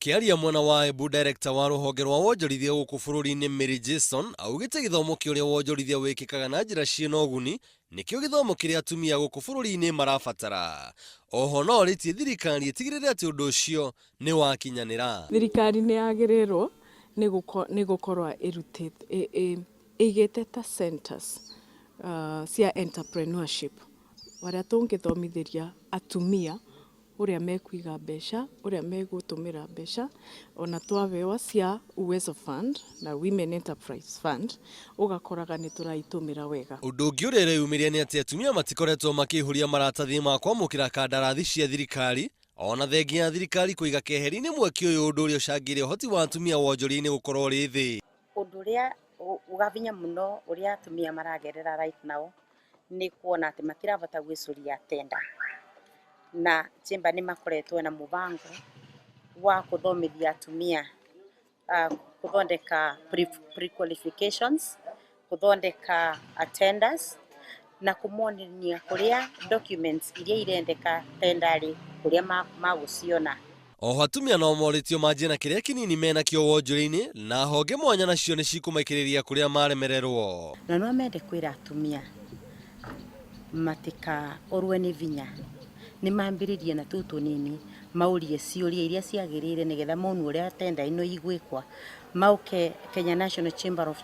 Akĩaria mwena wa Embu, director wa rũhonge rwa wonjorithia gũkũ bũrũri-inĩ Mary Jason augĩte gĩthomo kĩa ũrĩa wonjorithia wĩkĩkaga na njĩra ciĩna ũguni nĩkĩo gĩthomo kĩrĩa atumia gũkũ bũrũri-inĩ marabatara. Oho no orĩtie thirikari ĩtigĩrĩre atĩ ũndũ ũcio nĩ wakinyanĩra. Thirikari nĩ yagĩrĩrwo nĩ gũkorwo ĩrutĩte ĩigĩte ta centers cia entrepreneurship harĩa tũngĩthomithĩria atumia ũrĩa mekũiga mbeca, ũrĩa megũtũmĩra mbeca, ona twahewa cia Uwezo Fund na Women Enterprise Fund, ũgakoraga nĩ tũraitũmĩra wega. Ũndũ ũngĩ ũrĩa ũreyumĩria nĩ atĩ atumia matikoretwo makĩihũria maratathi ma kwamũkĩra kandarathi cia thirikari ona thengia ya thirikari kũiga keheri-inĩ mweke ũyũ, ũndũ ũrĩa ũcangĩire ũhoti wa atumia wonjoria-inĩ gũkorwo ũrĩ thĩ. Ũndũ ũrĩa wa vinya mũno ũrĩa atumia maragerera right now nĩ kuona atĩ matirahota gwĩcũria tender, na chamber nĩ makoretwo na mũbango wa kũthomithia atumia kũthondeka pre-qualifications, kũthondeka tenders na kũmonia kũrĩa documents iria irendeka tender rĩ, kũrĩa magũciona. Oho atumia no morĩtio manjie na kĩrĩa kĩnini menakĩo wonjoria-inĩ na honge mwanya nacio nĩ cikũmaikĩrĩria kũrĩa maremererwo. Na no mende kwĩra atumia matikaũrwe nĩ vinya, nĩ mambĩrĩrie na tũu tũnini, maurie ciũria iria ciagĩrĩire nĩgetha monwo ũrĩa tender ĩno igwĩkwa, mauke Kenya National Chamber of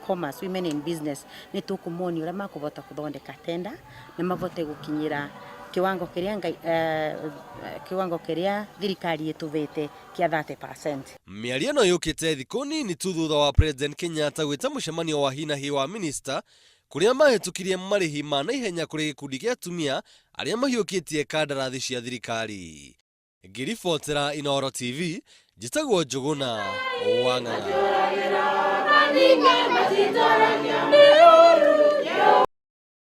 Commerce Women in Business, nĩ tũkũmonia ũrĩa makũhota kũthondeka tender na mabote gũkinyĩra kiwango kĩrĩa ngai kiwango kĩrĩa thirikari ĩtũvĩte kĩa 30%. Mĩario ĩno yũkĩte thikũ nini tu thutha wa President Kenyatta gwĩta mũcemanio wa hinahi wa minista kũrĩa mahĩtũkirie marĩhi ma naihenya kũrĩ gĩkundi kĩa atumia arĩa mahiũkĩtie kandarathi cia thirikari. Ngĩribotera Inooro TV, njĩtagwo Njũgũna wa Ng'ang'a.